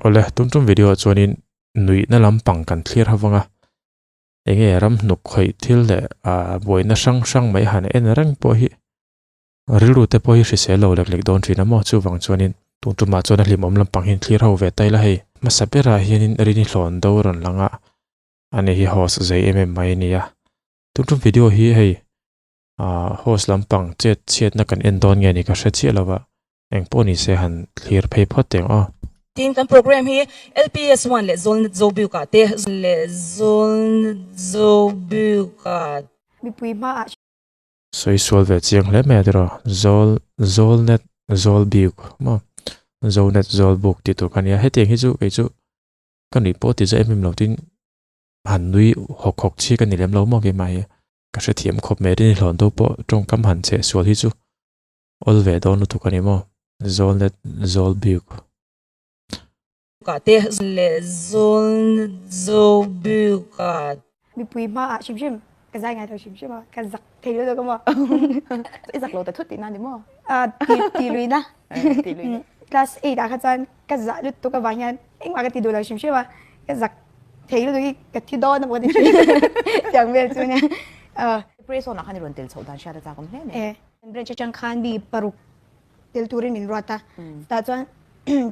Awle, tum tum video ah chuanin nuihna lampang kan thlir ho vang a, enge ram hnuk khawih thil leh ah buaina hrang hrang mai han en reng pawh hi rilru te pawh hi hrisel lo lek lek dawn thin a maw chuvang chuanin tun tumah chuan a hlimawm lampang hi thlir ho ve ta ila hei hmasa berah hianin rini hlawn do rawn lang a ani hi host zei em em mai a ni a tun tum video hi hei ah host lampang chet chhiatna kan en dawn nge ni ka hre chiah lo va. Eng pawh ni se han thlir phei phawt teh ang aw. Tin, kan program hi LPS one leh Zawlnet Zobiuk ah te, leh Zawlnet Zobiuk ah. Mipui hmaah. Sawi sual ve chiang hle mai a tiraw? Zawl, Zawlnet Zawlbiuk maw? Zonet Zawlbuk tih tur kha nia. Hetiang hi chu kei chu ka nuih pawh ti zah em em lo tin han nui hawk hawk chi ka ni lem lo maw keimah hi. Ka hrethiam khawp mai rin hlawn do pawh tawngkam han cheh sual hi chu Awl ve dawn lutuk a ni maw? Zawlnet zawl bik. Ka te leh zawlnet zawl bik a. Mipui hmaah hrim hrim ka zai ngai lo hrim hrim a, ka zak thei lutuk a maw? I zak lo ta thut tihna a ni maw? Ti luina. Ti luina. Class 8 ah kha chuan ka zah lutuk avang hian engmah ka ti duh lo hrim hrim a, ka zak thei lutuk hi ka thi dawn a maw ka ti thin. Tiang vel chu nia. Preson ah khan i rawn tel chhoh dan hriat a chak awm hle mai. Branch atang khan mi paruk tel turin min ruat a, tah chuan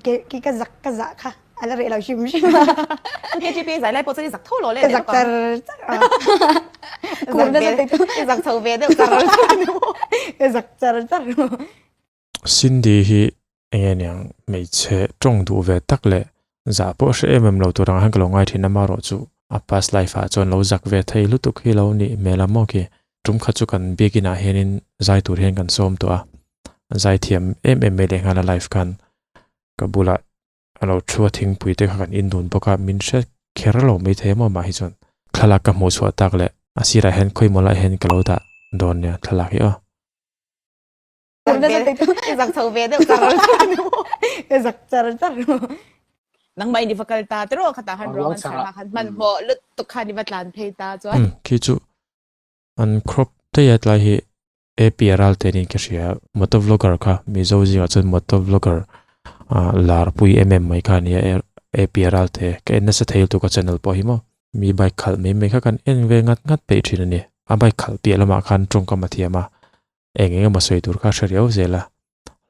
ke ka zak ka zah kha a la reh lo hrim hrim a. Chu KGP zai lai pawh chuan i zak tho lo le Ka zak char char a. Kur nasa thei chu. I zak chho ve deuh char char ni maw? Ka zak char char. Cindy hi enge niang hmeichhe tawng duh ve tak leh zah pawh hre em em lo tur ang hian ka lo ngai thin a marawh chu a past life ah chuan lo zak ve thei lutuk hi lo nih hmel a maw khi tum khat chu kan biakin ah hianin zai tur hian kan sawm tawh a zai thiam em em mai leh nghal a life khan ka bulah a lo thu a thingpui te kha kan in dun bawk a min hre kher lo mai thei a maw mah hi chuan thlalak ka hmuh chhuah tak leh a sirah hian khawimaw lai hian ka lo dah dawn nia thlalak hi aw. Zak chho ve deuh char char ni maw? Zak char char. Nangmah in i va kal ta tiraw khatah khan ruang an chhar hma khan hmanhmawh lutuk khan i va tlan phei ta chuan. Khi chu an crop daih a tlai hi AP ral te niin ka hria moto vlogger kha Mizo zingah chuan moto vlogger lar pui em em mai kha a nia AP ral te ka en nasa thei lutuk a channel pawh hi maw mi bike khalh mai mai kha kan en ve ngat ngat peih thin a ni a bike khalh piah lamah khan tawngkam a thiam a Eng eng emaw sawi tur kha hre riau zel a,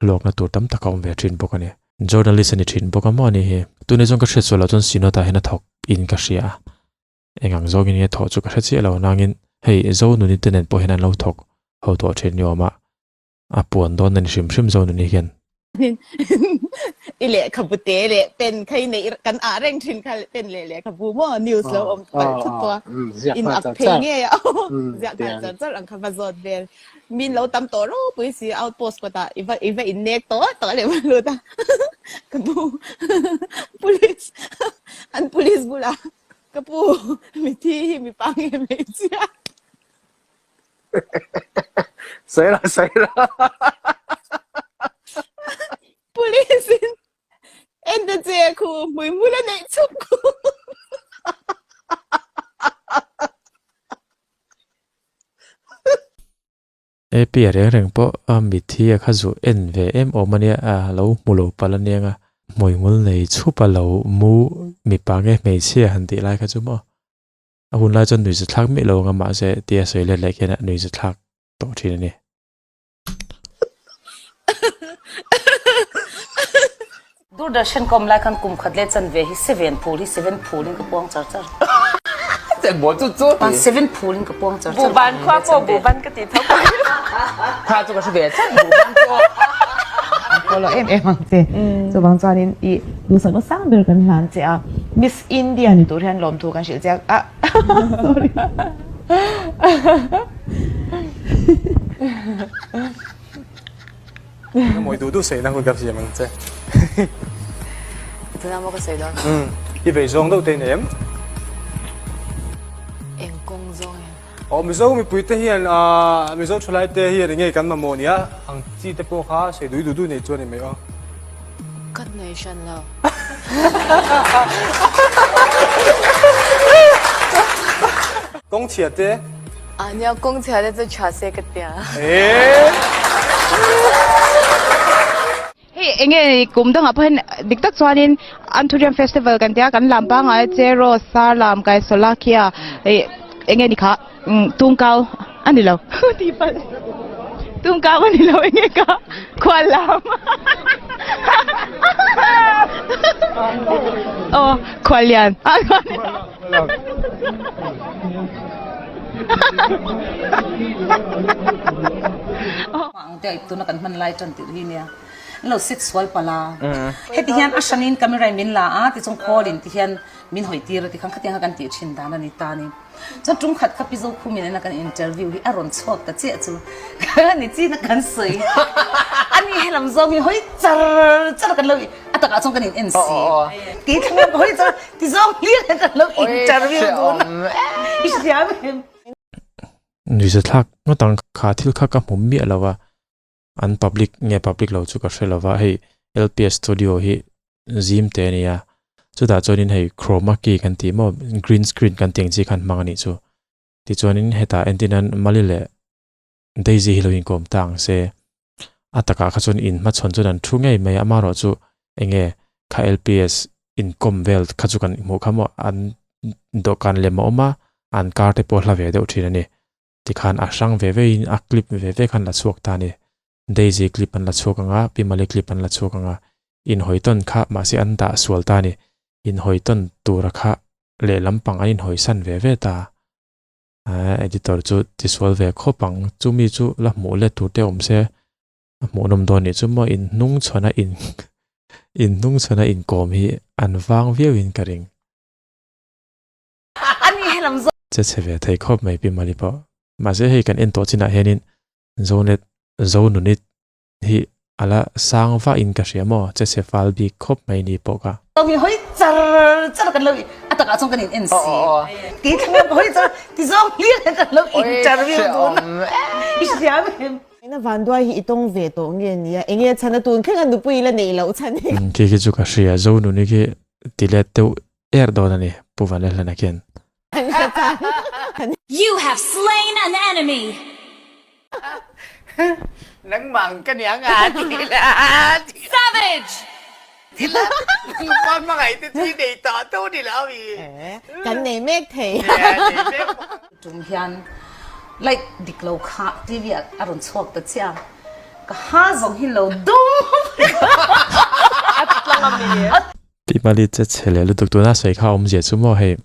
hlawkna tur tam tak a awm ve thin bawk a ni. Journalist a ni thin bawk a maw ani hi. Tunah chuan ka hriat sual loh chuan Synod ah hian a thawk in ka hria a, eng ang zawngin nge thawh chu ka hre chiah lo nangin hei Zonuni te nen pawh hian an lo thawk ho tawh thin ni awm a, a puan dawn a ni hrim hrim Zonuni hian. I lehkhabu te leh pen kha i neih kan ah reng thin kha pen leh lehkhabu maw news lo awm palh thut pawh a in ak phei ngei a ziah nghal char char ang kha va zawt vel min lo tam tawh ropui si outpost kawtah i va i va in nek tawh tawh leh va lut a ka pu police an police bulah ka pu mithi hi mipa nge hmeichhia Sawi sawi Police in en ta che khu mui mula nei chup khu. AP a reng reng pawh a mithi a kha zu en ve em awm a nia a lo hmu lo palh a nia nga hmuingul nei chhup a lo mu mipa nge hmeichhia han tih lai kha chu maw. A hun lai chuan nuihza thlak miah lo ang a mahse tia sawi let leh khian a nuihza thlak tawh thin a ni. Doordarshan ka awm lai khan kum khat leh chanve hi seven phul hi seven phul in ka puang char char. Seven phul in ka puang char char. Buban khua pawh buban ka ti tho pawh. Kha chu ka hre ve chat buban pawh. An follow em em ang che. Chuvang chuanin i duhsakna sang ber kan hlan che a. Miss India ni tur hian lawmthu kan hrilh chiang a sorry Ka mawi duh duh sawi na hun ka siam ang che. Tuna maw ka sawi dawn? Umm i vei zawng deuh te i nei em? Eng kawng zawng em? Aw Mizo mipui te hian aah Mizo thalai te hian enge kan mamawh nia ang chi te pawh kha sawi dui duh duh nei chuan i mai aw. Ka nei hran lo. Kawng chhia te. A nia kawng chhia te chu tha se ka tia. Eee. Hei. Enge kum dangah pawh hian dik tak chuanin Anthurium Festival kan tia kan lam pangngai Cheraw, Sarlam, Kaisolakhia ih enge ni kha Tungkau a ni lo tih palh Tungkau a ni lo enge kha Khuallam aw Khuallian a ni lo. Ang te tuna kan hman lai tan tirh hi nia an lo set sual palh a heti hian a hranin camera in min la a tichuan call in ti hian min hawi tir a tikhan khatiang kha kan tih thin dan a ni ta a ni chuan tum khat kha Pi Zokhumin ena kan interview hi a rawn chhuak ta chiah chu ni chin a kan sawi a ni helam zawng hi hawi char char kan lo a takah chuan kan in en si kei thlang lam hawi char ti zawng hlir hian kan lo interview dun a i hriam em. Nuihza thlak ngawt ang kha thil kha ka hmu miah lo a, an public nge public lo chu ka hre lo va, hei LPS studio hi zim te a nia, chutah chuanin hei chroma key kan tih maw green screen kan tih ang chi khan hmang a nih chu, tichuanin hetah entirnan Mali leh Daisy hi lo inkawm ta ang se, a takah kha chuan inhmachhawn chuan an thu ngei mai a, amaherawh chu enge kha LPS inkawm vel kha chu kan hmuh kha maw an dawhkan lem a awm a, an kar te pawh hla ve deuh thin a ni. Tikhan a hrang ve ve in a clip ve ve khan la chhuak ta a ni. Daisy clip an la chhuak ang a, Pi Mali clip an la chhuak ang a, inhawi tawn kha mahse an dah sual ta a ni. Inhawi tawn tura kha lehlam pang an inhawi san ve ve ta. Editor chu tisual ve khawp ang, chumi chu la hmuh let tur te awm se a hmuhnawm dawn nih chu maw in hnung chhawn a in in hnung chhawn a inkawm hi an vang viau in ka ring. Che chhe ve thei khawp mai Pi Mali pawh. Mahse hei kan en tawh chinah hianin Zonet Zonunit hi a la sang vah in ka hria maw che chhe fal bik khawp mai ni pawh ka. Hi hawi char char kan lo a takah chuan kan in en si kei thlang lam ka hawi char ti zawng hlir hian kan lo interview dun i hriam em. Ina vanduai hi i tawng ve tawh nge nia enge chhan a tun thleng a nupui la neih loh chhan hi. Khi khi chu ka hria Zonuni khi ti let deuh er dawn a ni Pu Vanlalhlana khian. You have slain an enemy! Nangmang ka nia nga ti la. Savage! Ti la nupa hmangaih te chu i nei tawh tho ni lo mi. Kan nei mek thei. Tum hian light dik lo kha TV ah a rawn chhuak ta chiah a, ka ha zawng hi lo dum A tlang a mi. Tih mali che chhe leh lutuk tuna sawi kha awmzia chu maw hei.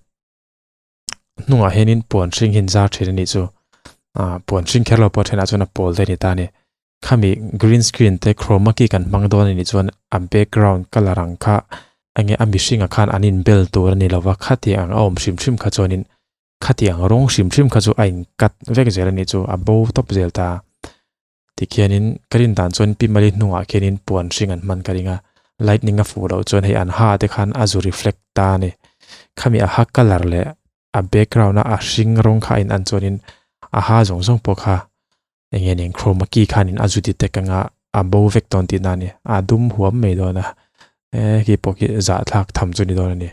hnungah hianin puan hring hi an zar thin a nih chu ah puan hring kher lo pawh thenah chuan a pawl te a ni ta a ni khami green screen te chroma key kan hmang dawn a nih chuan a background colour ang kha enge a mihringah khan an inbel tur a ni lo va khatiang ang a awm hrim hrim kha chuanin khatiang rawng hrim hrim kha chu a in cut vek zel a nih chu a bo tawp zel ta. Tikhianin ka rin dan chuan Pi Mali hnungah khianin puan hring an hman ka ring a, lightning a fuh loh chuan hei an ha te khan a zu reflect ta a ni. Khami a ha colour leh a background a a hring rawng kha a in an chuanin a ha zawng zawng pawh kha eng nge nen chroma key khanin a zu detect anga a bo vek dawn tihna a ni. A dum huam mai dawn a, e khi pawh khi zahthlak tham chu ni dawn a ni.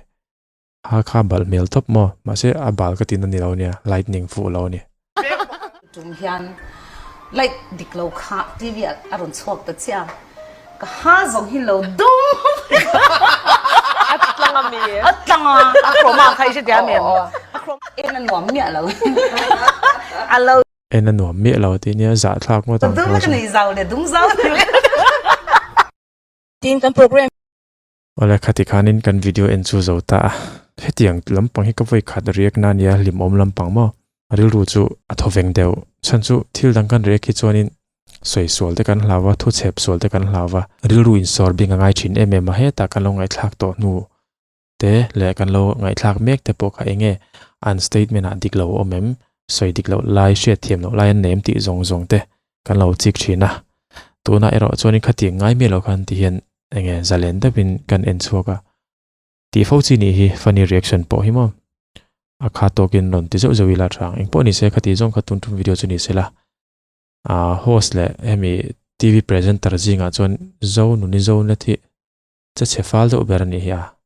Ha kha bal hmel tawp maw? Mahse a bal ka tin a ni lo nia, lightning fuh lo a ni. Tum hian light dik lo kha TV ah a rawn chhuak ta chiah a, ka ha zawng hi lo dum A tlang a mi? A tlang a, a chroma kha i hretia mi em? A chroma en a nuam miah lo. A lo. En a nuam miah lo tih nia zahthlak ngawt ang Dum kha ka chu. nei zau leh dum zau leh. Tin kan program Awle khati khanin kan video en chu zo ta a, hetiang lampang hi ka vawi khat react na nia hlimawm lampang maw? Rilru chu a thaw veng deuh. Chhan chu thil dang kan react hi chuanin sawi sual te kan hlau va, thu chhep sual te kan hlau va, rilru insawr bing a ngai thin em em a, hetah kan lo ngaihthlak tawh hnu te leh kan lo ngaihthlak mek te pawh kha enge an statement ah dik lo awm em, sawi dik loh lai, hriatthiam loh lai an nei em tih zawng zawng te kan lo chik thin a. Tunah erawh chuanin khatiang ngai miah lo khan tihian enge zalen deuhin kan en chhuak a. Tih fo chi nih hi funny reaction pawh hi maw. A kha tawkin rawn ti zeuh zeuh ila tha ang. Engpawh ni se khati zawng kha tun tum video chu ni se la. Ah host leh hemi TV presenter zingah chuan Zo nuni Zo net hi che chhe fal deuh ber a nih hi a.